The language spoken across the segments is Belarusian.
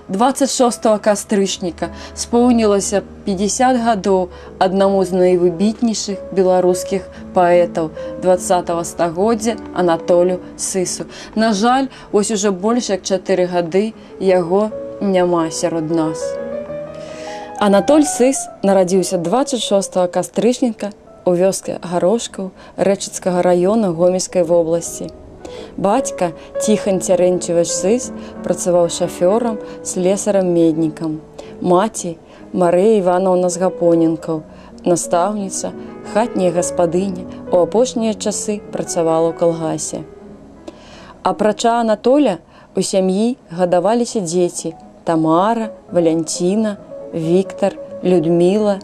26 кастрычніка, споўнілася 50 гадоў аднаму з найвыбітнейшых беларускіх паэтаў 20-го стагоддзя Анатолю Сысу. На жаль, вось ужо больш як 4 гады яго няма сярод нас. Анатоль Сыс нарадзіўся 26 кастрычніка у вёсцы Гарошкаў Рэчыцкага раёна Гомельскай вобласці. Бацька Ціхан Цярэнцевіч Сыс працаваў шафёрам, слесарам-меднікам. Маці Марыя Іванаўна Згапоненкаў, настаўніца, хатняя гаспадыня, у апошнія часы працавала ў калгасе. Апрача Анатоля у сям'і гадаваліся дзеці Тамара, Валянціна, Віктор, Людміла.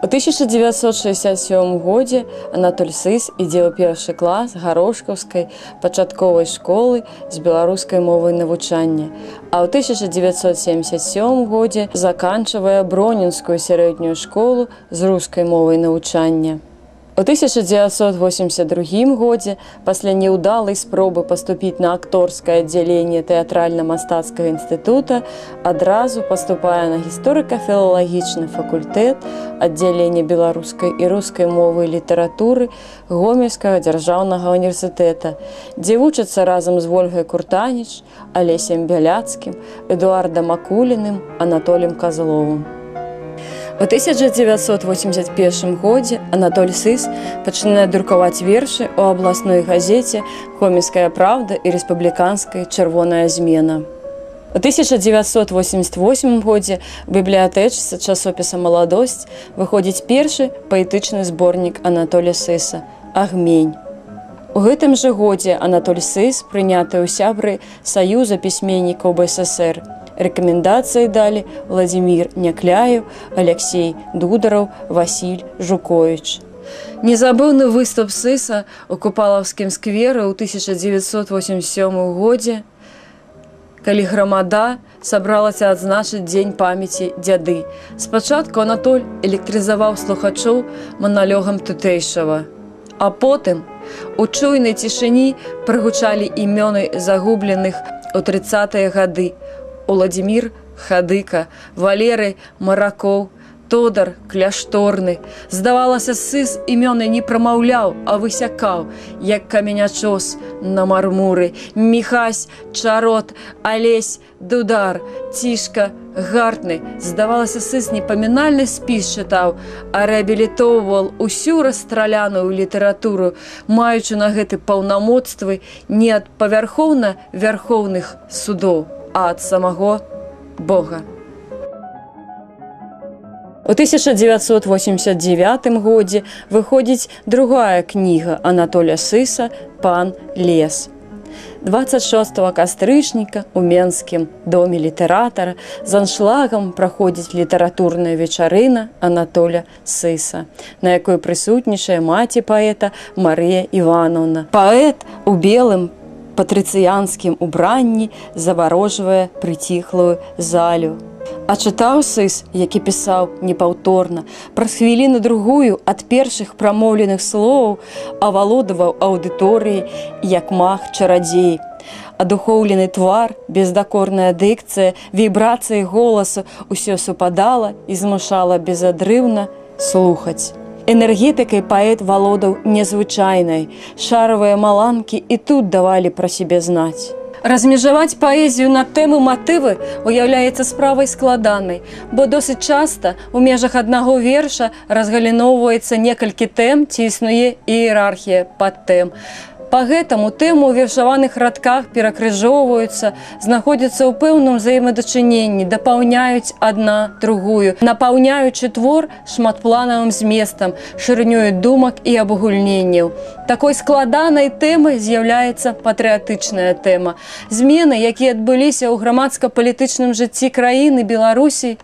У 1967 годзе Анатоль Сыс ідзе ў першы клас Гарошкаўскай пачатковай школы з беларускай мовай навучання, а ў 1977 годзе заканчвае Бронінскую сярэднюю школу з рускай мовай навучання. У 1982 годзе пасля неўдалай спробы паступіць на акторскае аддзяленне тэатральна-мастацкага інстытута адразу паступае на гісторыка-філалагічны факультэт аддзялення беларускай і рускай мовы і літаратуры Гомельскага дзяржаўнага універсітэта, дзе вучацца разам з Вольгай Куртаніч, Алесем Бяляцкім, Эдуардам Акуліным, Анатолем Казловым. У 1981 годзе Анатоль Сыс пачынае друкаваць вершы ў абласной газеце «Гомельская праўда» і рэспубліканскай «Чырвоная змена». У 1988 годзе ў бібліятэчцы часопіса «Маладосць» выходзіць першы паэтычны зборнік Анатоля Сыса «Агмень». У гэтым жа годзе Анатоль Сыс прыняты ў сябры Саюза пісьменнікаў БССР. Рэкамендацыі далі Владзімир Някляеў, Алексей Дудараў, Васіль Жуковіч. Незабыўны выступ Сыса ў Купалаўскім скверы ў 1987 годзе, калі грамада сабралася адзначыць дзень памяці дзяды. Спачатку Анатоль электрызаваў слухачоў маналогам Тутэйшага, а потым у чуйнай цішыні прагучалі імёны загубленых у 30-е гады: Уладзімир Хадыка, Валерый Маракоў, Тодар Кляшторны. Здавалася, Сыс імёны не прамаўляў, а высякаў, як каменячос на мармуры. Міхась Чарот, Алесь Дудар, Цішка Гартны. Здавалася, Сыс не памінальны спіс чытаў, а рэабілітоўваў усю расстраляную літаратуру, маючы на гэты паўнамоцтвы не ад павярхоўна-вярхоўных судоў, а ад самого Бога. У 1989 годзе выходзіць другая кніга Анатоля Сыса «Пан лес». 26 кастрычніка ў Менскім доме літаратара з аншлагам праходзіць літаратурная вечарына Анатоля Сыса, на якой прысутнічае маці паэта Марыя Іванаўна. Паэт у белым патрыцыянскім убранні заварожвае прыціхлую залю. А чытаў Сыс, які пісаў непаўторна, праз хвіліну другую ад першых прамоўленых словаў авалодаваў аўдыторыяй, як маг-чарадзей. Адухоўлены твар, бездакорная дыкцыя, вібрацыі голасу ўсё супадала і змушала безадрыўна слухаць. Энергетыкай паэт валодаў незвычайнай, шаравыя маланкі і тут давалі пра сябе знаць. Размежаваць паэзію на тэмы матывы уяўляецца справай складанай, бо досыць часта ў межах аднаго верша разгаліноўваецца некалькі тэм ці існуе іерархія падтэм. Па гэтаму тэму ў вершаваных радках перакрыжоўваюцца, знаходзяцца ў пэўным взаемадачыненні, дапаўняюць адна другую, напаўняючы твор шматпланавым зместам, шырынёю думак і абагульненняў. Такой складанай тэмай з'яўляецца патрыятычная тэма. Змены, якія адбыліся ў грамадска-палітычным жыцці краіны Беларусі,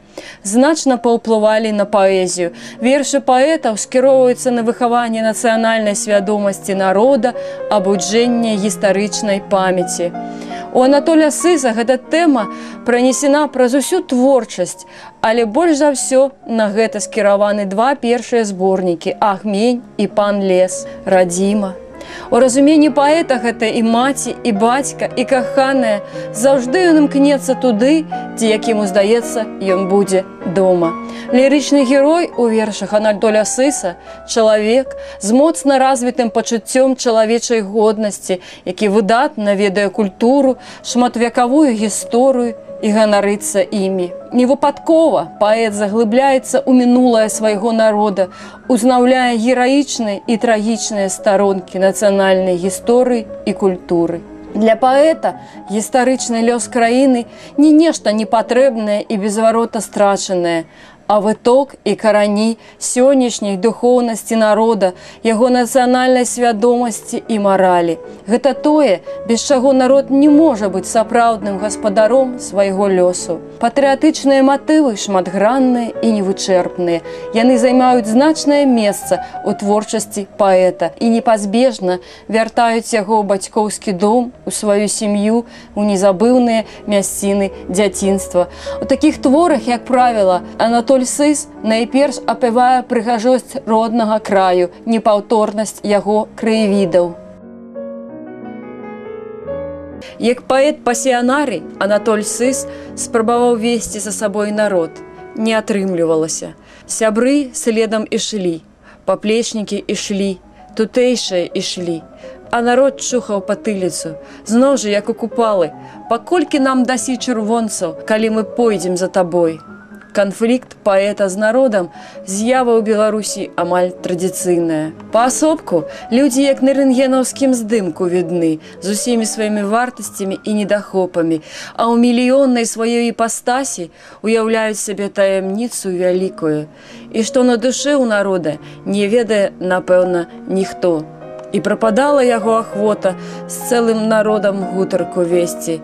значна паўплывалі на паэзію. Вершы паэтаў скіроўваюцца на выхаванне нацыянальнай свядомасці народа, абуджэнне гістарычнай памяці. У Анатоля Сыса гэта тэма пранесена праз усю творчасць, але больш за ўсё на гэта скіраваны два першыя зборнікі «Агмень» і «Пан лес», «Радзіма». У разуменні паэта гэта і маці, і бацька, і каханая. Заўжды ён імкнецца туды, дзе, як яму здаецца, ён будзе дома. Лірычны герой у вершах Анатоля Сыса чалавек з моцна развітым пачуццём чалавечай годнасці, які выдатна ведае культуру, шматвекавую гісторыю і ганарыцца імі. Невыпадкова паэт заглыбляецца ў мінулае свайго народа, узнаўляе гераічныя і трагічныя старонкі нацыянальнай гісторыі і культуры. Для паэта гістарычны лёс краіны не нешта непатрэбнае і безварота страчанае, а выток і карані сённяшняй духоўнасці народа, яго нацыянальнай свядомасці і маралі. Гэта тое, без чаго народ не можа быць сапраўдным гаспадаром свайго лёсу. Патрыятычныя матывы шматгранныя і невычэрпныя. Яны займаюць значнае месца ў творчасці паэта і непазбежна вяртаюць яго ў бацькоўскі дом, у сваю сям'ю, у незабыўныя мясціны дзяцінства. У такіх творах, як правіла, Анатоль Сыс найперш апявае прыгажосць роднага краю, непаўторнасць яго краявідаў. Як паэт-пасіянарый Анатоль Сыс спрабаваў весці за сабой народ. Не атрымлівалася. Сябры следам ішлі, паплечнікі ішлі, тутэйшыя ішлі. А народ чухаў патыліцу, зноў жа, як у Купалы, паколькі нам дасі чырвонцаў, калі мы пойдзем за табой. Канфлікт паэта з народам з'ява ў Беларусі амаль традыцыйная. Паасобку людзі як на рэнтгенаўскім здымку відны з усімі сваімі вартасцямі і недахопамі, а ў мільённай сваёй іпастасі уяўляюць сабе таямніцу вялікую. І што на душы ў народа не ведае, напэўна, ніхто. І прападала яго ахвота з цэлым народам гутарку весці.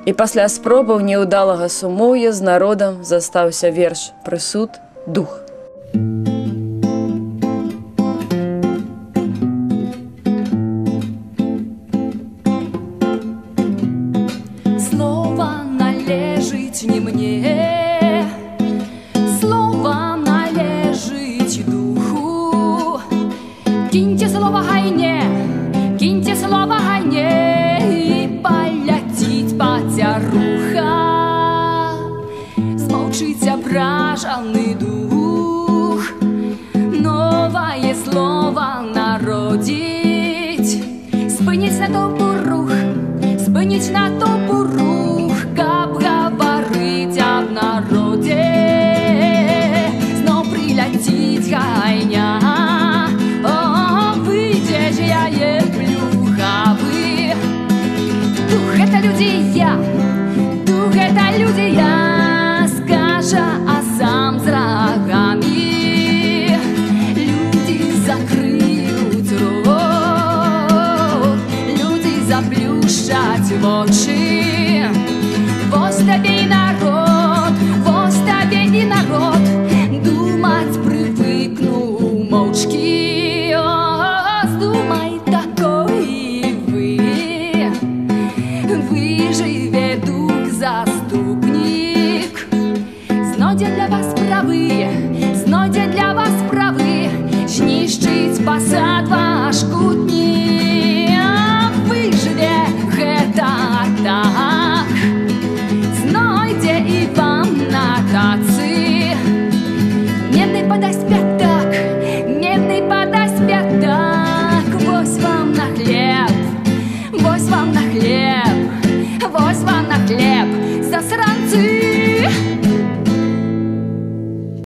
І пасля спробаў неўдалага сумоўя з народам застаўся верш «Прысуд дух». Слова належыць не мне, слова належыць духу. Кіньце слова гайне, кіньце слова гайне, і паляціць пацяруха. Змаўчыць абражаны дух, новае слово народзіць. Спыніць натоўпу рух, спыніць натоўпу рух, каб гаварыць аб народзе. Зноў прыляціць гайня, о, выйдзе ж яе плюгавы. Дух гэта людзі я, дух гэта людзі я, скажа, а сам з рагамі. Людзі закрыюць рот, людзі заплюшчаць вочы. Вось табе і народ, вось табе і народ, думаць прывыкнуў моўчкі. О, здумай такой вы, выжыве дух заступнік, знойдзе для вас правы.